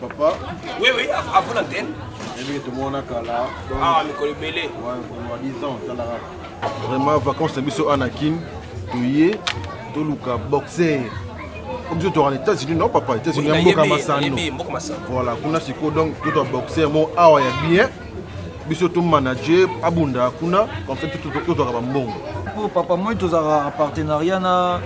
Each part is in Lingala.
Papa. Oui, oui, à vous l'antenne. Ebi tomona kala. Ah, mikolo ebele. Ouais, vraiment 10 ans talaka. Vraiment vacances na biso ana kin toye toluka boxer. Comme biso toka na États-Unis non papa, États-Unis ya mboka masano. Voilà, kuna sikoyo donc totwa boxer mo awa ya bien. Biso to manager abunda kuna comme ça totwaka bambongo. Pour papa moi tozalaka en partenariat na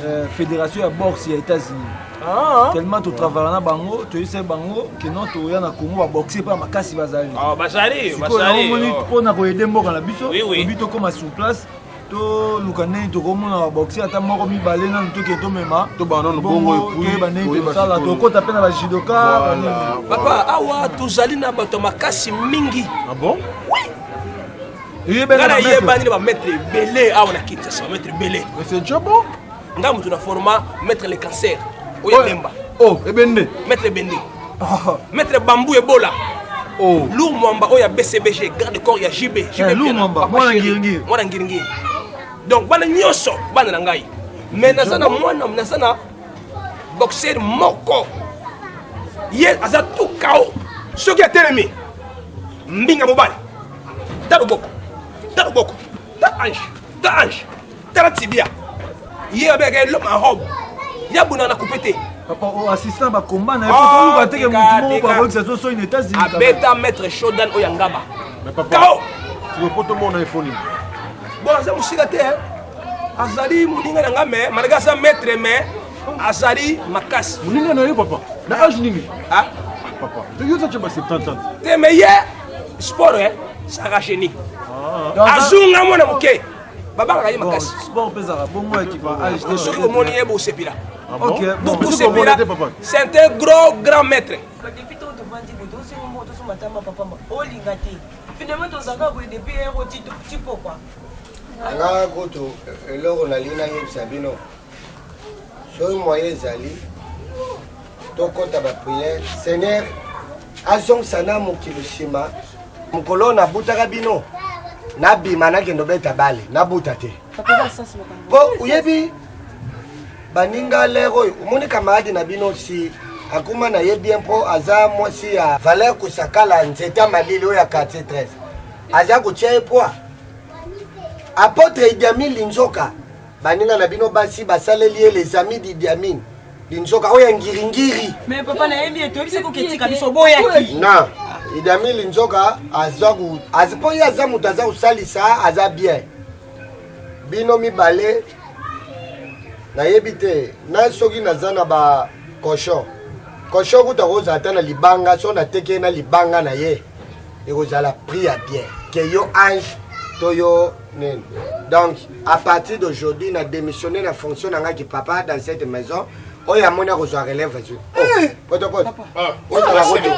euh, fédération ya boxe ya États-Unis. Ah. Tellement to travailler na bango, toyebisa bango que non toya na Congo ba boxer pa makasi bazali. Ah, bazali, bazali. Omoni oh. mpo na koyede mboka na biso, tobi tokoma sur place toluka ndenge tokomona baboxe ata moko mibale nanu toke tomema toyeba ndenge tosala tokota mpe na bajudoka. Papa, awa tozali na bato ya makasi mingi. Ah bon? Oui. Nga nayebani na bamaître ebele awa na Kinshasa, bamaître ebele. Mais c'est déjà bon. Nga moto na forma maître le cancer oyo elemba. Oh, ebende. Maître ebende. Maître bambou ebola. Oh. Lourd Mwamba oyo ya BCBG, garde corps ya JB. JB Lourd Mwamba, mwana ngiringiri. Mwana ngiringiri. Donc bana nyonso bana na ngai. Mais naza na mwana, naza na boxer moko. Ye aza tout KO. Soki atelemi mbinga mobali. Ta loboko. Ta loboko. Ta ange. Ta ange. Tala tibia. Ye abengaka ye l'homme en robe. Ye abundaka na coupe te. Papa, oh, assistant ba combat na ye po toluka te ke mutu moko bakokisa so soki na États-Unis. Abeta maître Shodan oyo ya ngaba. Mais papa, Kao. sikoyo po tomona ye fo nini? Bon, aza mosika te. Azali moninga na nga mais malgré aza maître mais azali makasi. Moninga na yo papa, na âge nini? Ah? Papa, yo oza ba 70 ans. Te mais ye sport eh, ça rajeunit. Azunga mwana moke. Babangaka ye makasi. Sport mpe ezalaka bongo ya kipa âge te. Soki omoni ye bosepela. Ok, bon. Bosepela. C'est un gros grand maître. Depuis to tovandi boye tosengi moko tosomba ata mapa pamba olinga te finalement tozalaka boye depuis heure ti pokwa. Nga kutu eloko nalingi nayebisa bino, soki moyen ezali tokɔta ba prière, Seigneur azongisa na mokili nsima. Mokolo oyo nabutaka bino, nabima nakende obeta bale, nabuta te po oyebi baninga lere oyo omoni camarade na bino si akoma na ye bien mpo aza mwasi ya Valeur Kusakala nzete ya malili oyo ya quartier 13 aza kotia ye poids. Apôtre Idi Amin Linzoka, baninga na bino basi basaleli ye les amis d'Idi Amin Linzoka oyo ya ngiringiri. Mais papa nayebi ye, toyebisi ko ketika biso boyaki. Na Idi Amin Linzoka aza ku aza po ye aza moto aza kosalisa, aza bien. Bino mibale nayebi te na soki naza na ba cochon. Cochon kuta kozala ata na libanga, so nateki ye na libanga na ye ekozala prix ya bien ke yo ange to yo nini. Donc à partir d'aujourd'hui na démissionné na fonction na ngai ki papa dans cette maison oyo amoni akozwa relève azwi. Oh, poto poto. Ozala kote.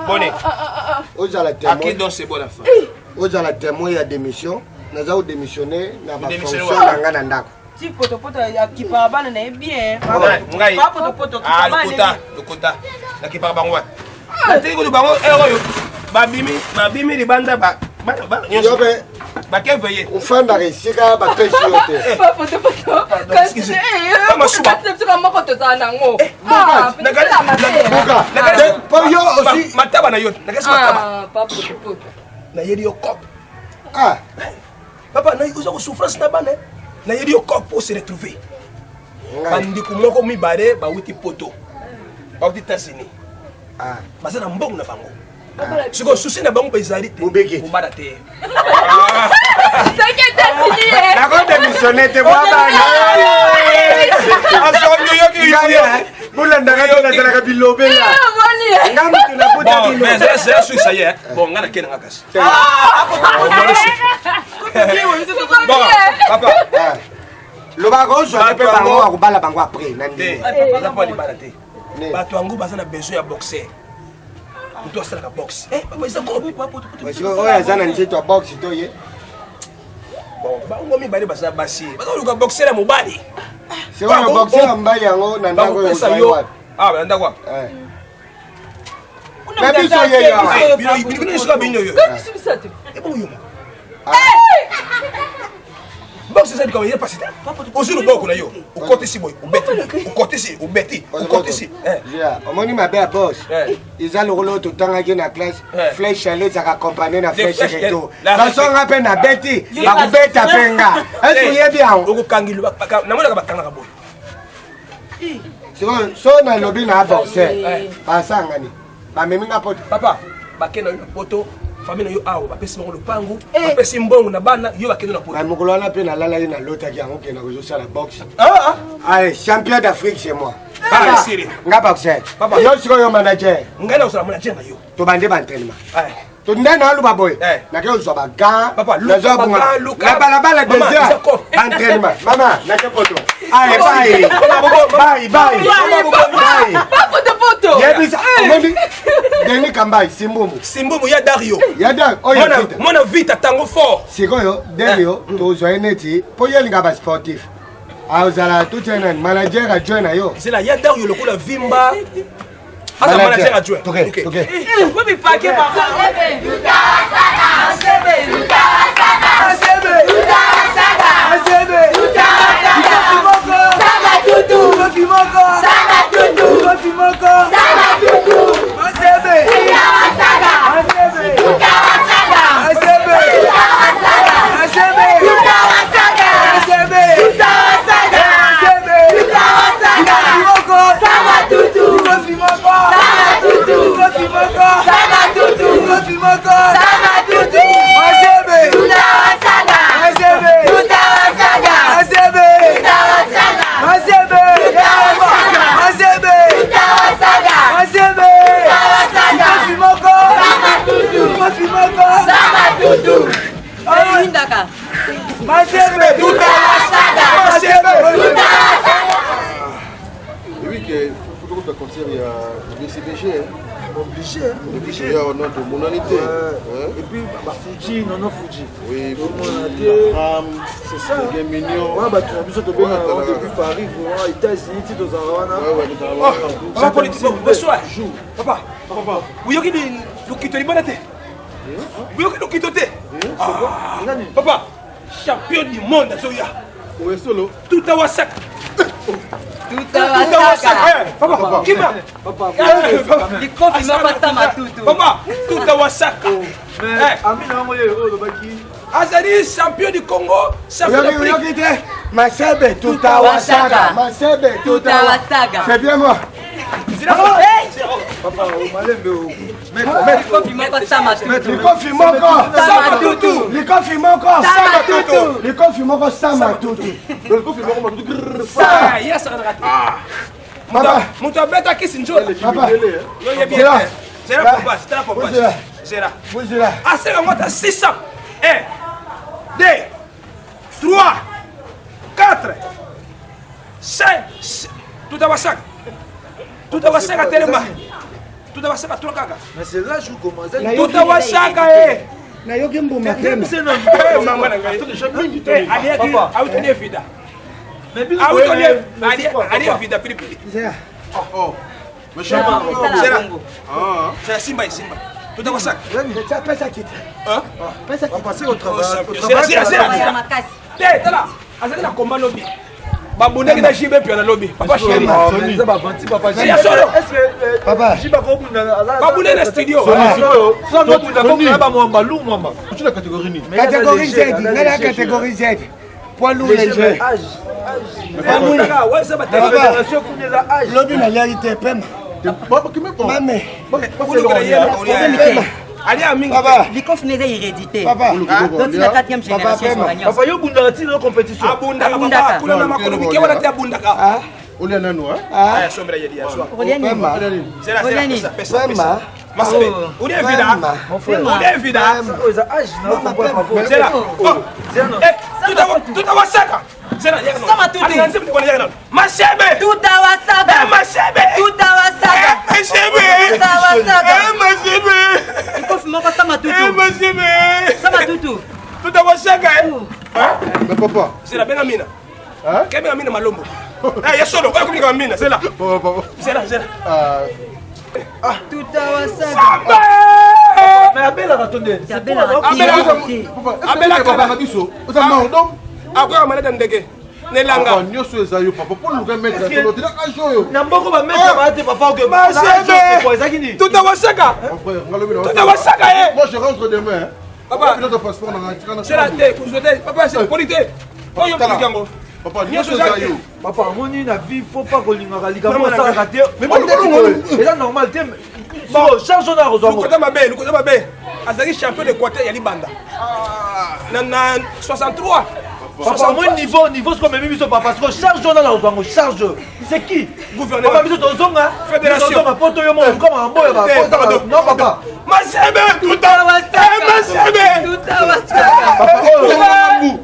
Bonne. Ozala témoin. À qui donc c'est bon la fin? Ozala témoin ya démission. Naza ko démissionner na ba Démissionner fonction wapi? na ngai na ndako. Ti poto poto akipaka bana na ye bien. Ngai. Pa poto poto Ah, akipaka bana na ye lokota, bien. lokota. Nakipaka bango wapi? Natiki kutu bango heure oyo babimi, babimi libanda ba bana bana nyonso. Yo pe Bake veiller. ofandaka esika bapesi yo te. Pa poto poto. Excusez. Kasi Pa masuba. kasi biso moko tozala nango. Buka. Ah, Buka. Te, po yo aussi. Mataba na yo, nakasi mataba. Ah, pa poto poto. Nayeli yo cop. Ah. Papa, na oza ko souffrance na bana. Nayeli yo cop pour se retrouver. Bandeko moko mibale bawuti poto. Bawuti États-Unis. Ah. Baza na mbongo na bango. Sikoyo souci na bango ezali te. Bobeki. Kobala te. Soki États-Unis, eh. Nako démissionner te, mwa bana. Azongi, yoki, yoki. Ngai, eh, bolandaka te, nazalaka bilobela. Eh, omoni, eh. Nga moto nabuta Bon, bino. mais c'est c'est sûr, ça y est. Bon, nga nakende nga kasi. Bon, papa. Ah. Lobaka ozwa mpe bango akobala bango après na Te, ndenge. baza mpo libala te. Ne. Bato yango baza na besoin ya boxer. Moto asalaka boxe. Eh, papa, eza ko. Parce que oyo aza na nzeto ya boxe to ye. Bon, bango mibale baza basi. Baza koluka boxer ya mobali. C'est vrai, boxer ya mobali yango na ndako oyo Bakopesa ozali yo. wapi? Ah, na ndako wapi? Eh. Mais biso ye yo. Eh, bino bino bino soka bino yo. Biso biso te. Eh, bongo yo moko. Boxe eza likambo ya pasi te. Ozwi loboko na yo, okotisi boye, obeti, okotisi, obeti, okotisi. Omoni mabe ya boxe eza lokola oyo totangaki na classe, flèche aller ezaka accompagné na flèche retour. Basonga mpe na beti, bakobeta mpe nga. Est-ce oyebi yango? Okokangi, namonaka bakangaka boye. Sikoyo so nalobi na boxer, basangani bamemi nga poto. Papa, bakenda yo na poto, famille na yo awa bapesi bango lopangu, bapesi mbongo na bana yo, bakende na poto. Mokolo wana mpe nalalaki, nalotaki yango, kenda kozosala boxe. Allez, champion d'Afrique, c'est moi. Nga boxer. Yo sikoyo manager. Ngai nakozala manager na yo. Tobande ba entraînement. Nde naluba boye, nake kozwa bagan, nazwa bunga na balabala déjà, entraînement. Mama, nake poto. Aye, bye bye bye bye. Yebisa, omoni Denis Kambai Simbumbu. Simbumbu ya Dario. Ya Dario oyo. Mwana vita tango fort. Sikoyo Dario tozwa ye neti mpo ye alinga basportif, azala totia nani manager adjoint na yo. Zela, ya Dario lokola vimba aza manager adjoint. Toke toke. Bobi pake papa. Et oui, que faut que concert il y a BCBG. Obligé. Obligé. Non, tomonani te. Et puis bafuji nono fuji. Oui, tomona te. C'est ça. Mignon. Wana bato na biso tobengaka yango depuis Paris, vraiment États-Unis ti tozalaka wana. Papa politique, bonsoir. Papa, papa, oyoki lokito libanda te? Oyoki lokito te? Papa, champion du monde azoya. Oye solo. Tutawasaka. Tutawasaka. Papa, kima. Likofi moko sama tutu. Papa, tutawasaka. Ami na yango ye oyo olobaki. Azali champion du Congo, champion d'Afrique. Oyoki te? Masebe tutawasaka. Masebe tutawasaka. C'est bien moi. Papa, malembe o. Likofi moko sama tutu. Likofi moko sama tutu. Likofi moko sama tutu. Likofi moko sama tutu. Likofi moko matutu. Sa. Yes, Papa. Moto abetaki sinjola. Papa. Yo yebi. Zela papa, zela papa. Zela. Bozela. Asenga ngo ata 600. 1 2 3 4 5. Tutawasaka. Tutawasaka telema. Tutawasaka tula kaka. Mais c'est là je commence. Tutawasaka eh. Nayoki mbuma pema. Mama na ngai. Aliaki awutoni evida. Awutoni ali evida pilipili. Oh. Mais champion. Zela. Zela simba simba. Tutawasaka. Pesa kiti. Pesa kiti. Parce au travail. Zela zela zela. Te tala azalaki na komba lobi. Babundaki na JB mpe na lobi. Papa chéri. Eza bavanti papa. Ya solo. Papa. Babundaki na studio. Bamwamba lu mwamba. Tu la catégorie ni. Catégorie Z, nga na catégorie Z. Poids lourd léger. Lobi naliaki te pema. Mame. Alia mingi. Papa. Likofi eza hérédité. Papa. Donc na 4e génération ezwaka nyonso. Papa, yo bundaka ntina yo compétition. Abundaka papa, kuna na makolo mike wana te abundaka. Olia nanu hein? Aya sombela yedi ya swa. Olia nini? Pema. Zela zela Olia nini? pesa pesa. Pema. Masabe. Olia vida. Pema. Olia vida. Oyo eza age na yo comprendre papa. Zela. Oh. Eh, tutawasaka. Zela yaka no. Sama tutu. Alinga nzembo ndikwana yaka no. Masebe. Tutawasaka. Eh, masebe. Tutawasaka. Eh, masebe. Tutawasaka. Eh, masebe. Likofi moko sama Eh, tutu. masebe. Sama tutu. Tutawasaka. Eh. Mais papa. Zela benga mina. Hein? Ke benga mina malombo. Eh, ya solo, oyo komika mina, zela. Papa papa. Zela, zela. Ah. Tutawasaka. Mais abelaka to ndeni. Abelaka Abelaka. te. Papa, Abelaka. papa na biso. Oza mort donc. Akoya malade ya ndeke na elanga. Nyonso eza yo papa mpo luka maître tolotela age oyo. Na mboko ba maître ba te papa oke. Masebe. Ezaki nini? Tuta wasaka. Tuta wasaka ye. Moi je rentre demain. Papa. Notre passeport na ngai. Sela te, kozwa te. Papa c'est poli te. Oyo Tala. mpiki yango. Papa nyonso eza yo. Papa omoni na vie faut pas kolingaka likambo osalaka te. Mais bon, Eza normal te. Bon, charge on a reçoit. Lukota mabe, lukota mabe. Azalaki champion d'Équateur ya libanda. Na 63. Papa, moi niveau niveau ce qu'on m'a mis papa parce que charge on a la reçoit charge. C'est qui? Gouvernement. Papa biso tozonga. Fédération. Tozonga poto yo mo comme un boya ba. Non papa. Masebe tuta. Masebe. Tuta wasaka. Papa oyo.